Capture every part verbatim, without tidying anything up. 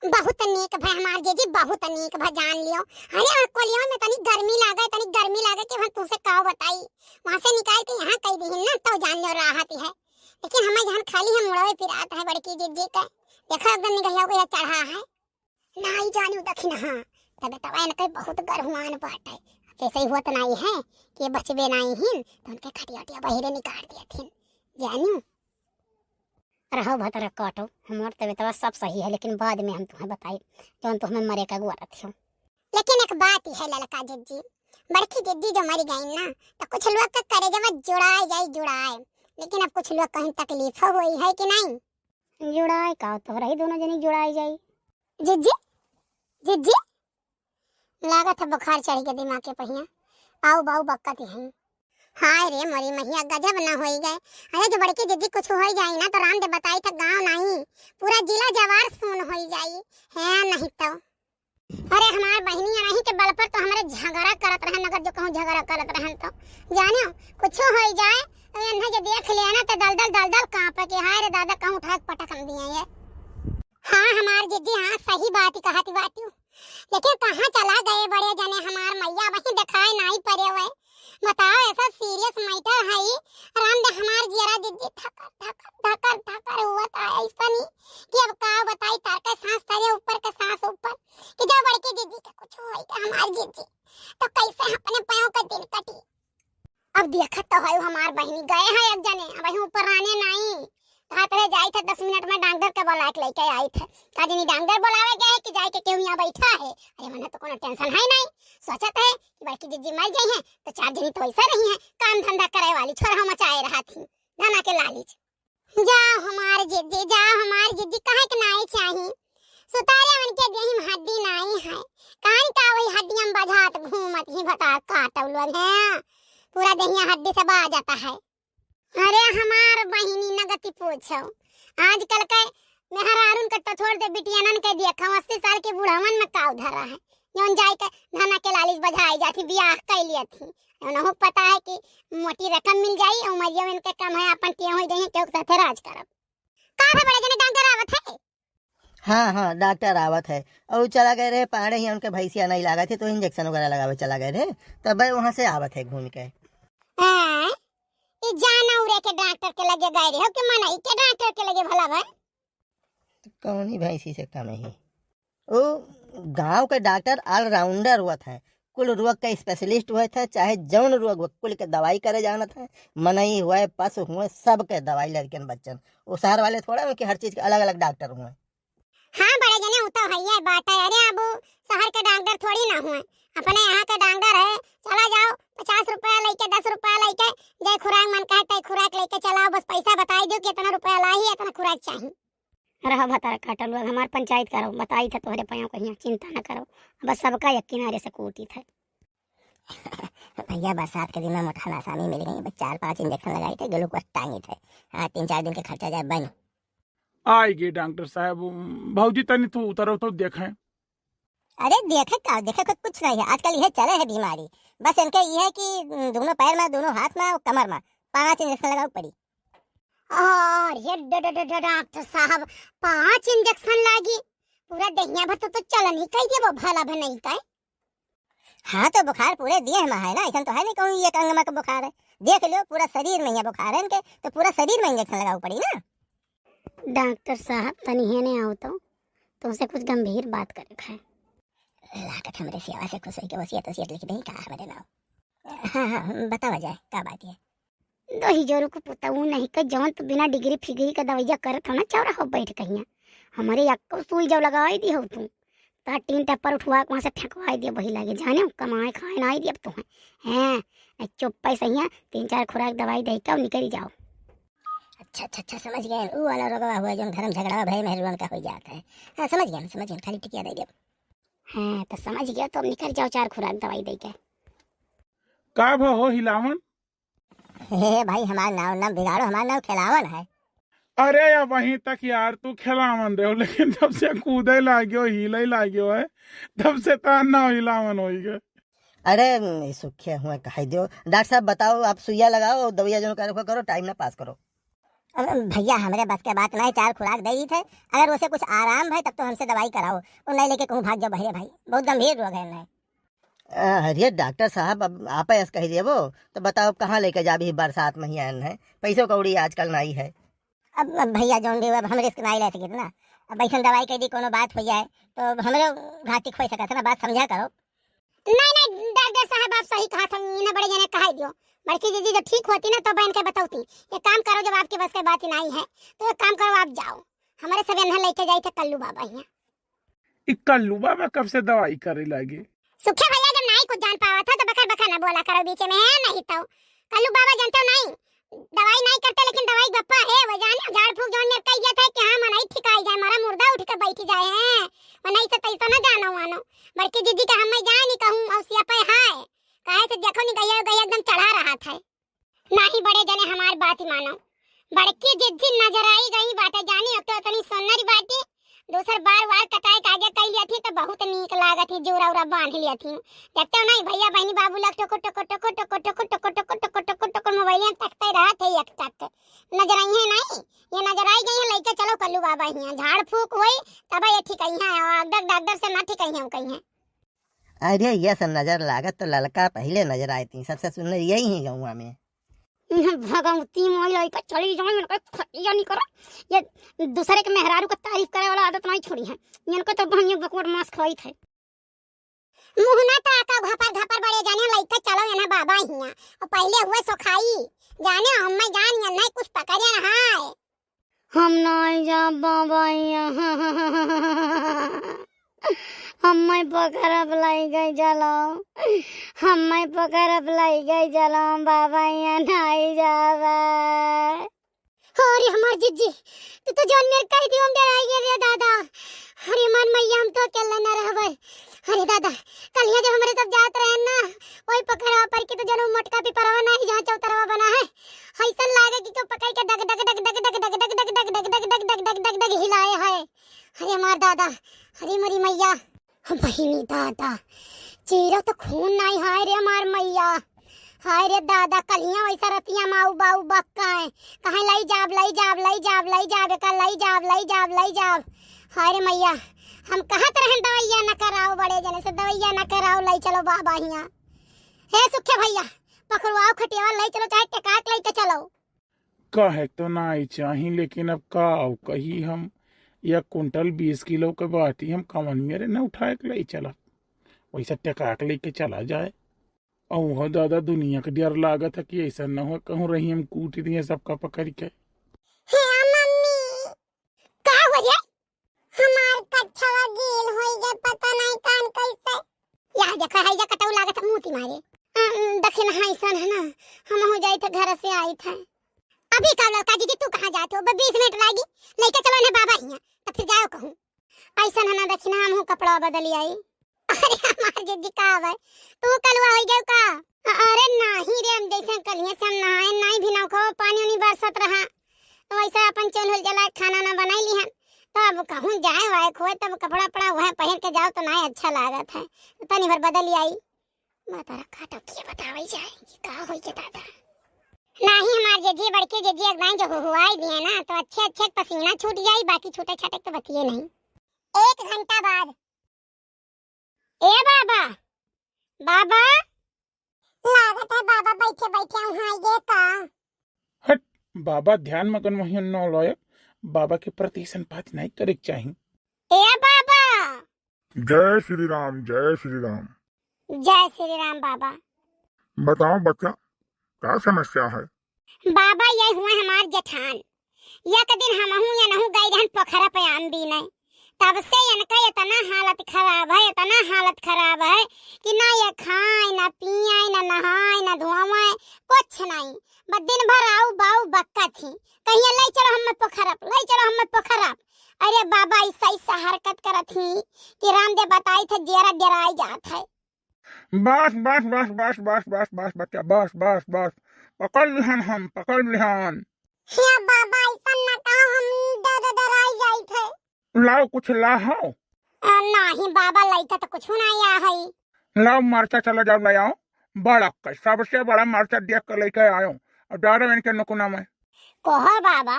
बहुत नीक भय हमार जिज्जी, बहुत नीक भय, जान लियो। अरे, और कोलियो में तनी गर्मी लागे, तनी गर्मी लागे कि हम तुमसे का बताई। वहाँ से निकाल के यहाँ कई दिहिन ना, तो जान लियो राहत है। लेकिन हमें जहन खाली हम मुड़वे पिरात है बड़की जिज्जी के। देखो, एकदम निगहिया को यह चढ़ा है। नाई जानू दखिनहा, तबे तवा इनके बहुत गरहुआन बाटे। ऐसे ही होत नाई है कि बचबे नाई हिन, तो उनके खटिया उटिया बहिरे निकाल दिए थिन। जानू। रहो भतरा काटो, हमार तबे तवा सब सही है, लेकिन बाद में हम तुम्हें बताई, जौन तो हमें मरे का गोरत हो। लेकिन एक बात ही है ललका जिज्जी, बड़की जिज्जी जो मरी गई ना, तो कुछ लोग का करेजवा जुड़ाए जाई जुड़ाए, लेकिन अब कुछ लोग कहीं तकलीफ हुई है कि नहीं? जुड़ाए का, तोहरा ही दोनों जनी जुड़ाए जाई। जिज्जी, जिज्जी, लागत है बुखार चढ़ के दिमाग के पहिया। आऊ बाऊ बक्कत ही हैं। हाय रे मोरी महिया, गजब न होई गए। अरे जो बड़की जिज्जी कुछ होई जाई ना तो राम दे बताई था गाँव नहीं, पूरा जिला जवार सुन होई जाई। है नहीं तो। अरे हमार बहिनी अनही के बल पर तो हमरे झगड़ा करत रहन, अगर जो कहूँ झगड़ा करत रहन तो। जानियो, कुछ होई जाए, तो इन्हें जो देख लिया ना तो दल दल दल दल कांपे के, हाय रे दादा, कहूँ उठा के पटक हम दिए ये। हाँ हमार जिज्जी, हाँ सही बात ही कहत बाटियो। लेकिन कहाँ चला गए बड़े जने हमार मैया, वहीं दिखाए नाई पड़े हुए। बताओ, ऐसा serious matter है ई। राम दे हमार जियरा जिज्जी धकर, धकर, धकर, धकर हुआ था ऐसा नहीं कि अब का बताई, तार के सांस तरे ऊपर के सांस ऊपर, कि जब बड़की जिज्जी के कुछ होई के हमार जिज्जी, तो कैसे अपने पाँव के दिन कटी। अब देखत तो है हमार बहिनी गए हैं एक जने, अब वहीं ऊपर आने नाई। कहा तरह जाई थे दस मिनट में डॉक्टर के बुला के लेके आई थे। का जनी डॉक्टर बुलावे गए हैं कि जाए के केहू यहाँ बैठा है। अरे मने तो कोनो tension है नहीं। सोचत है कि बड़की जिज्जी मर गई हैं तो चार जनी तो ऐसा रही हैं, काम धंधा करे वाली छोरा मचाए रहा थी, धना के लालच। जा हमार जिज्जी, जा हमार जिज्जी, कहे के नाई चाही। सुतारे उनके देही में हड्डी नाई है। कान का वही हड्डियां बजात घूमत ही भतार काटौलन है। पूरा देहिया हड्डी से बाजत है। अरे हमार बहिनी न गति पूछो। आजकल के मेहरारून के तो छोड़ दे, बिटियानन के देखो, अस्सी साल के बुढ़ावन में काव धरा है। जौन जाए के धना के लालच बजाई जाती, बियाह कर लिया थी। उन्हों पता है कि मोटी रकम मिल जाई, उमरिया में इनके कम है, अपन केहू ही जाइए, केहू के साथे राज करब। का भे बड़े जने डॉक्टर आवत है? हाँ, हाँ, डॉक्टर आवत है। और चला गए रहे पाड़े ही, उनके भैंसिया नहीं लागत है, तो इंजेक्शन वगैरह लगावे चला गए रहे, तब वहाँ से आवत है घूम के। हाँ, ई जाना उरे के डॉक्टर के लगे गए रहे हो कि मनई के डॉक्टर के लगे भला भाई? तो कौन ही भैंसी से कम है? ओ गांव के डॉक्टर all rounder होत है, कुल रोग के specialist होत है, चाहे जौन रोग हो, कुल के दवाई करे जानत है। मनई हुए, पशु हुए, सबके दवाई लड़कन बच्चन। वो शहर वाले थोड़ा हो कि हर चीज के अलग-अलग डॉक्टर हुए। हाँ, बड़े जने, उ तो हइये बात है। अरे, अब उ शहर के डॉक्टर थोड़ी ना हुए, अपने यहाँ के डॉक्टर है। चला जाओ, पचास रुपया लेके, दस रुपया लेके, जे खुराक मन कहे, तय खुराक लेके चलाओ, बस पैसा बताई दो कि इतना रुपया लाही, इतना खुराक चाही। रहो भतार काटल लोग, हमार पंचायत करो, बताई था तोहरे पयों कहिया, चिंता न करो, बस सबका एक किनारे से कूटी था। भैया, बरसात के दिन में मोटहन आसामी मिल गई, बस चार पांच इंजेक्शन लगाई थे, ग्लूकोज टांगी थे। हाँ, तीन चार दिन के खर्चा जाए बन। आई गे डॉक्टर साहब, भौजी तनी तू उतरो तो देखें। अरे देखे का, देखे को कुछ नहीं है, आजकल यह चले है बीमारी। बस इनके ये है कि दोनों पैर में, दोनों हाथ में और कमर में पांच इंजेक्शन लगावे पड़ी। अरे ड-, ड-, ड-, ड-, डॉक्टर साहब, पांच इंजेक्शन लागी? पूरा देहिया भर तो, तो चलन ही कह देबो, भला भी नहीं कहे। हाँ, तो बुखार पूरे देह में है ना, ऐसा तो है नहीं कहूँ एक अंग में के बुखार है। देख लो, पूरा शरीर में ही बुखार है इनके, तो पूरा शरीर में इंजेक्शन लगावे पड़ी ना। डॉक्टर साहब, तनी हेने आओ तो, तुमसे कुछ गंभीर बात करे के है। लागत हमरे सेवा से खुश होई के वसीयत, वसीयत लिख देई का हमरे नाव। हाँ, हाँ, बतावा जाए, का बात है? दही जरू को पुतऊ नहीं के, जवन तू बिना डिग्री फिग्री के दवैया करत हो ना, चौरा हो बैठ कहिया। हमरे यक्को सुई जब लगाई दी हो तू, ता टीन टप्पर उठवा के वहाँ से फेंकवाई दिया, वही लागे जाने, कमाए खाए ना आई दिया अब तू है। हैं, चुप पे सहिया, तीन चार खुराक दवाई दे के निकल जाओ। अच्छा, अच्छा, अच्छा, समझ गए। ऊ वाला रोगवा हुआ, जौन घर में झगड़ा भय मेहरुअन का हो जाता है। हाँ, समझ गए, समझ गए, खाली टिकिया दे दिया। हाँ, तो समझ गया, तो अब निकल जाओ चार खुराक दवाई दे के। का भा हो हिलावन? हे भाई, हमार नाव ना बिगाड़ो, हमार नाव खेलावन है। अरे या वहीं तक यार, तू खेलावन रहो, लेकिन जब से कूदे लाग्यो, हिले लाग्यो है, तब से तार नाव हिलावन होई गए। अरे, ई सुखे हुए कहाई दियो। डॉक्टर साहब बताओ, आप सुइया लगाओ और दवाइया जो करो, करो, टाइम ना पास करो। अब भैया, हमरे बस के बात नाहीं, चार खुराक दे ही थे, अगर उसे कुछ आराम भय तब तो हमसे दवाई कराओ, और नहीं लेके कहूँ भाग जाओ बहरे भाई, बहुत गंभीर रोग है नहीं। अरे डॉक्टर साहब, अब आप ऐस कहि देबो, तो बताओ, अब कहाँ लेके जाबी बरसात महियान है? पैसो कौड़ी आजकल नाहीं है। अब, अब भैया, जौन भी हो, अब हम risk नाहीं ले सकित ना। अब ऐसन दवाई कहि दी, कोनो बात हो जाए, तो अब हमरे घातिक हो सकत है ना, बात समझा करो। नहीं, नहीं, डॉक्टर साहब, आप सही कहत हैं, इन्हें बड़े जने कहा दियो। बड़की जीजी जब ठीक होती ना, तो बहन के बतौती। एक काम करो, जब आपके बस के बात ही नाहीं है, तो एक काम करो, आप जाओ, हमरे सब इन्हें लेके जाई थे कल्लू बाबा हियाँ। ई कल्लू बाबा कब से दवाई करे लागे? सुखे भैया जब नाहीं कुछ जान पावत है तो बकर बकर ना बोला करो बीच में, है नहीं तो। कल्लू बाबा जानते हो नाहीं, दवाई नाहीं करते लेकिन दवाई गप्पा है, वो जाने झाड़ फूक जौन मेर कह दिया था कि हाँ मनई ठिकाई जाए, मरा मुर्दा उठ के बैठी जाए है, मनई से तैसा ना जानो वानो। बड़की जीजी के हम मैं जाए नहीं कहूँ और सिया पे हाय, काहे से देखो नहीं गैया गैया एकदम चढ़ा रहा था। नाहीं बड़े जने हमार बात ही मानो। बड़की जिज्जी नजर आई गई बाटे, जानी अब तो इतनी सोनरी बाटी। दूसर बार वार कटाए के आगे कई लिया थी तो बहुत नीक लागत ही, जूरा उरा बांध लिया थी। देखते हो नाहीं भैया बहनी बाबू लोग टुकुर टुकुर टुकुर टुकुर टुकुर टुकुर टुकुर टुकुर टुकुर टुकुर मोबाइलियां तकते रहत है एक टक। नजर आई है नाहीं, ये नजर आई गई है, लइके चलो कल्लू बाबा हियाँ, झाड़ फूक होई तब ये ठीक आई है, डॉक्टर डॉक्टर से ना ठीक आई है, कहीं है। अरे, ये सब नजर लागत तो ललका पहिले नजर आए थी, सबसे सुंदर यही है गौवा में। भगवती माई लइका चली जाए, इनका खटिया नहीं करो। ये दूसरे के मेहरारू का तारीफ करे वाला आदत नहीं छोड़ी है। इनको तो बहनिया बकवाट मांस खवाई थे। मुहना तो आका घपर घपर बड़े जाने लइका चलो ये ना बाबा हिया। और पहिले हुए सोखाई। जाने हम मैं जान या नहीं कुछ पकड़े ना है। हम नाई जाब बाबा हियाँ। हम्मै पकड़ब लई गई चलो, हम्मै पकड़ब लई गई चलो, बाबा हियाँ नाई जाब। अरे हमार जिज्जी, तू तो जौन मेर कह दियो, हम डराई गए रे दादा। अरे हमार मैया, हम तो अकेले न रहबै। अरे दादा, कलिया जब हमरे सब जात रहे ना, वही पकड़वा पर के तो जौन मोटका पिपरवा नहीं, जहाँ चौतरवा बना है, ऐसन लागे कि कोई पकड़ के डग डग डग डग हिलाए है। अरे मार दादा, अरे मोरी मैया, बहिनी दादा, चीरो तो खून नहीं, हाय रे मार मैया, हाय रे दादा, कलिया वैसा रतिया माऊ बाऊ बक्का है, कहाँ लई जाब, लई जाब, लई जाब, लई जाब, एका लई जाब, लई जाब, लई जाब। हाय रे मैया, हम कहत रहन दवैया न कराओ, बड़े जने से दवैया न कराओ, लई चलो बाबा हियाँ। हे सुखे भैया, पकड़वाओ खटियावा, लई चलो, चाहे टेकाक लई के चलो। कहे तो नाई चाही, लेकिन अब का कही हम, एक कुंटल बीस किलो के बाटी हम कवन मेरे न उठाए के लई चला, वैसा टेकाक लई के चला जाए। अउ हो दादा, दुनिया के डर लागत है कि ऐसा न हो कहूँ रही हम कूट दिए सबका पकड़ के। हे मम्मी, का हो रे? हमार कच्छवा गील होई गए, पता नहीं कान कैसे। यह देखा है, ये कटऊ लागत है मूती मारे। अम, दखिन हाँ, ऐसन है ना, हम हो जाई थे घर से आई थे। अभी का लड़का जीजी, तू कहाँ जात हो? बस बीस मिनट लागी, लेके चलो ना बाबा हियाँ, तो फिर जाओ कहूँ। ऐसन है ना, दखिन हम हूँ कपड़ा बदली आई। अरे हमार जीजी का भाई, तू कलुआ होई गयो का? अ-, अरे नाही रे, हम जैसे कलिए से हम नहाए, नाही भी नौखो, पानी उनी बरसत रहा, तो वैसे अपन चूल्ह उल जला खाना ना बनाई लिहन। तो अब कहूँ जाए वाए खोए, तब कपड़ा उपड़ा वह पहिर के जाओ तो नाही अच्छा लागत है, तो तनी भर बदल आई। माता रखा टोकिए बतावई जाए कि का होई के दादा। नाही हमार जीजी, बड़के जीजी अगदाई जो हुहुआई दिए ना, तो अच्छे अच्छे पसीना छूट जाई, बाकी छूटे छाटे तो बतिए नहीं। एक घंटा बाद। ए बाबा, बाबा। लागत है बाबा बैठे बैठे वहाँ आइए का। हट, बाबा ध्यान मगन वहीं नौ लौयक, बाबा के प्रति ऐसन बात नहीं करे के चाही। ए बाबा। जय श्री राम, जय श्री राम। जय श्री राम बाबा। बताओ बच्चा, का समस्या है? बाबा, ये हुए हमार जेठान। एक दिन हमहू एनहू गई रहन पोखरा पे आम बीने। तब से इनका इतना हालत खराब है, इतना हालत खराब है कि ना ये खाए, ना पिए, ना नहाए, ना धोवे, कुछ नहीं। बस दिन भर आऊ बाऊ बक्का थी। कहिए, "ले चलो हमें पोखरा पे, ले चलो हमें पोखरा पे।" अरे बाबा, ऐसा, ऐसा हरकत करत ही कि रामदेव बताई थे, जेरा डेराई जात है। बस, बस, बस, बस, बस, बस, बस, बच्चा, बस, बस, बस। पकड़ लिहन हम, पकड़ लिहन। हे बाबा, ऐसन ना कहो, हम डर, डराई जाइत है। लाओ, कुछ ला हो। अ, नाही बाबा, लइका तो कुछ ना आया है। लाओ, मरचा चला जाओ, ले आओ। बड़ा क-, सबसे बड़ा मरचा देख के लेके आयो। और डालो इनके नकुना में। कहो बाबा,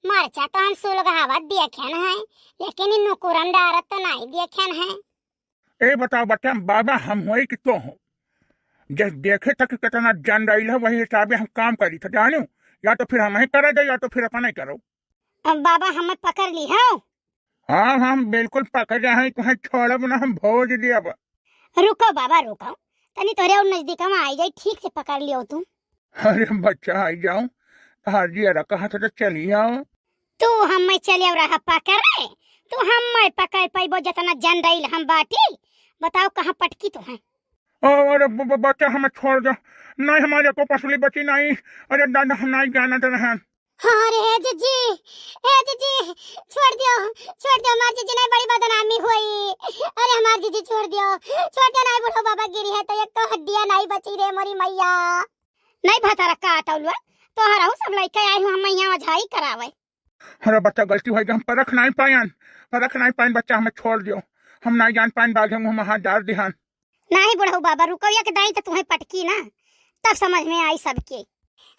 मरचा तो हम सुलगावत देखेन है, लेकिन ई नुकुरम डारत तो नाहीं देखेन है। ए बताओ बच्चा, बाबा हम होई कि तो हो? जब देखे था कि कितना जन रही है, वही हिसाबे हम काम करी था, जानू। या तो फिर हम ही करा जाए, या तो फिर अपना ही करो। अब बाबा हमें पकड़ ली हो। हाँ, हम बिल्कुल पकड़ रहे हैं, तुम्हें छोड़ब ना, हम भोज देब। रुको बाबा, रुको, तनी तोहरे और नजदीक में आई जाई, ठीक से पकड़ लियो तू। अरे बच्चा, आई जाओ, तहार जियरा कहत है तो चली आओ। तू हमें चले रहा पकड़े, तू हमें पकड़ पाइबो, जितना जन रही हम बाटी। बताओ, कहाँ पटकी तू है? ओ, अरे ब-, ब-, बच्चा, हमें छोड़ दो। नहीं, हमारे को पसली बची नहीं। अरे दादा, हम नहीं जाना दे रहे हैं। अरे हे जीजी, हे जीजी, छोड़ दियो, छोड़ दियो, हमार जीजी नहीं बड़ी बदनामी होई। अरे हमार जीजी छोड़ दियो, छोड़ दियो, नहीं बुढ़ऊ बाबा गिरी है तो एक तो हड्डियाँ नहीं बची रे मोरी मैया। नहीं भतारा काटौलुआ, तोहरा हूँ सब लइके आई हूँ, हम यहाँ ओझाई करावे। अरे बच्चा, गलती होई, हम परख नहीं पायन, परख नहीं पायन बच्चा, हमें छोड़ दियो, हम नहीं जान पायन, बाघे मुँह में हाथ डाल दिहन। नाही बुढ़ऊ बाबा, रुको, एक दाई तो तुम्हें पटकी ना, तब समझ में आई सबके।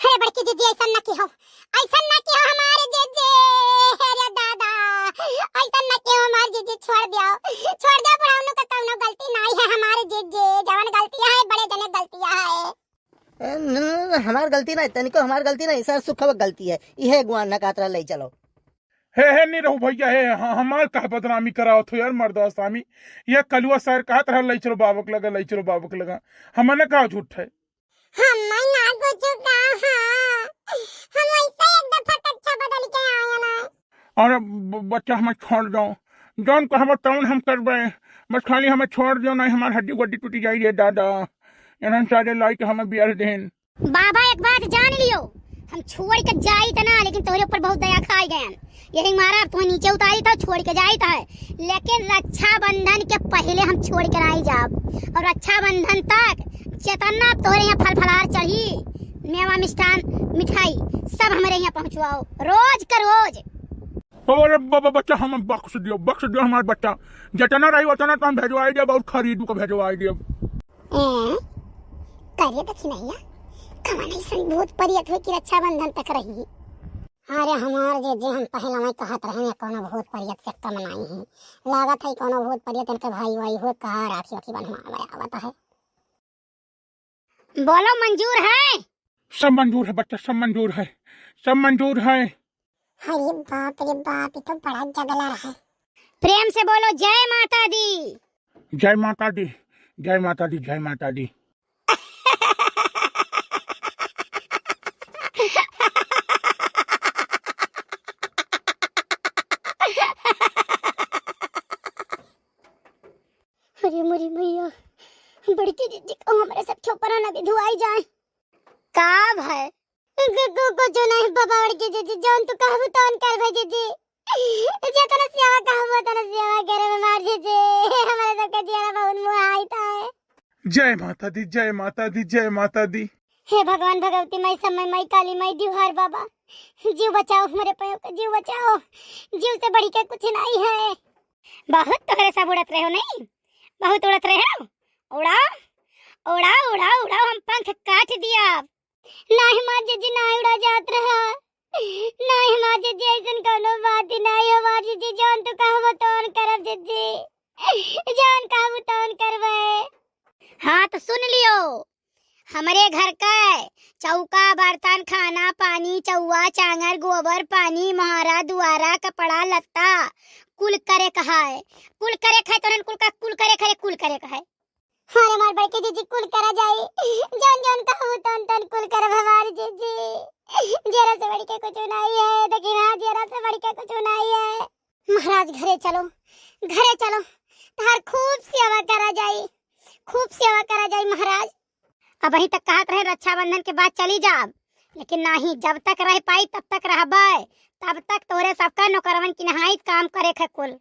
अरे बड़की जीजी, ऐसा ना किहो, ऐसा ना किहो हमारे जीजी, अरे दादा, ऐसा ना किहो हमारे जीजी, छोड़ दियो, छोड़ दियो, बुढ़ऊ का कौनो गलती नहीं है हमारे जीजी, जवन गलती है बड़े जने गलती है। ए, न, न, न, हमार गलती नहीं, तनिको हमार गलती नहीं, सर सुखवा गलती है, इहे गुआन ना कात रह ले चलो। हे, हे, नहीं रहू भैया, हे, ह-, हमार काहे बदनामी करावत हो यार, मर्दवा स्वामी। ये कलुआ सर कहत रहा, "लई चलो बाबक लगा, लई चलो बाबक लगा।" हमने कहा झूठ है। हम ना कुछ कहा, हम ऐसे एक दफा कच्चा बदल के आए ना। अरे ब-, बच्चा, हमें छोड़ दो, जौन कहबो तौन हम करबे, बस खाली हमें छोड़ दो, नहीं हमार हड्डी वड्डी टूटी जाई रे दादा। इन्हन सारे लाई के हमें बियाह देन। बाबा, एक बात जान लियो, हम छोड़ के जाइत ना, लेकिन तोहरे ऊपर बहुत दया खाई गयन, यही मारा अब तुम्हें नीचे उतारी था, छोड़ के जाइत है, लेकिन रक्षाबंधन के पहले हम छोड़ के आई जाब। और रक्षाबंधन तक जितना तोहरे यहाँ फल फलार चढ़ी, मेवा मिष्ठान मिठाई, सब हमरे यहाँ पहुँचवाओ, रोज का रोज। अरे ब-, ब-, बच्चा, हमें बख्श दियो, बख्श दियो हमार बच्चा, जितना रही उतना तो हम भेजवाई देब और खरीदू के भेजवाई देब। ए, करे देखी नहीं है, कवन ऐसन भूत परियत होई कि रक्षाबंधन तक रही। अरे हमार जे, जे हम पहले वही कहत रहे हैं, कोनो भूत परियत से कम नहीं है। लागत है कोनो भूत परियत इनके भाई वाई हुए, कहा राखी वाखी बंधवावे आवत है। बोलो, मंजूर है? सब मंजूर है बच्चा, सब मंजूर है, सब मंजूर है। अरे बाप रे बाप, ये तो बड़ा जगला रहा है। प्रेम से बोलो, जय माता दी। जय माता दी, जय माता दी, जय माता दी। अरे मोरी मैया, बड़की जीजी को हमरे सब के ऊपर ना विधुआई जाए। का भय? कु-, कु-, कुछ नहीं बाबा, बड़की जीजी, जौन तू कहबू तौन करबे जीजी। जितना सेवा कहबू उतना सेवा करबे हमार जीजी, हमरे सबके जियरा बहुत मुहाइत है। जय माता दी, जय माता दी, जय माता दी। हे भगवान, भगवती माई, समय माई, काली माई, डिहवार बाबा, जीव बचाओ हमरे पयो का, जीव बचाओ, जीव से बढ़ी के कुछ नहीं है। बहुत तोहरे सब उड़त रहो नहीं, बहुत उड़त रहो, उड़ाओ, उड़ाओ, उड़ाओ, उड़ाओ, हम पंख काट दिया। नाही हमार जीजी, नाही उड़ा जात रहा। नाही हमार जीजी, ऐसन कौनो बात ही नाही हमार जीजी, जौन तू कहबो तौन करब जीजी, जौन कहबू तौन करबे। हाँ तो सुन लियो, हमरे घर के चौका, बर्तन, खाना, पानी, चौआ, चांगर, गोबर, पानी, मोहरा, दुआरा, कपड़ा, लत्ता, कुल करे का है, कुल करे का है, तोरन कुल का, कुल करे का है, कुल करे का है। अरे हमार बड़की जीजी, कुल करा जाई, जौन जौन कहबू तौन तौन कुल करब हमार जीजी। जियरा से बढ़ के कुछ नहीं है, देखी ना, जियरा से बढ़ के कुछ नहीं है। महाराज घरे चलो, घरे चलो, तहार खूब सेवा करा जाई, खूब सेवा करा जाई महाराज। अबहीं तक कहत रहे रक्षाबंधन के बाद चली जाब, लेकिन नाही, जब तक रह पाई तब तक रहबे, तब तक तोरे सबका नौकरवन की नहाई काम करे के कुल,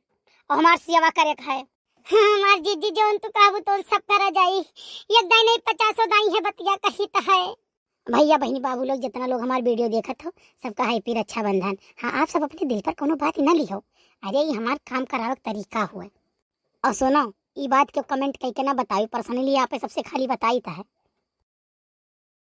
और हमार सेवा करे के है। हाँ, हमार जीजी जौन तू कहबू तौन सब करा जाई। एक दाई नहीं पचासों दाई है बतिया कही त है। भैया बहिनी बाबू लोग जितना लोग हमार video देखत हो सबका happy रक्षाबंधन। हाँ, आप सब अपने दिल पर कोनो बात न लिहो। अरे ये हमार काम करावे के तरीका हुए। और सुनो, ई बात के comment कई के ना बताई, personally आप सबसे खाली बताई त है।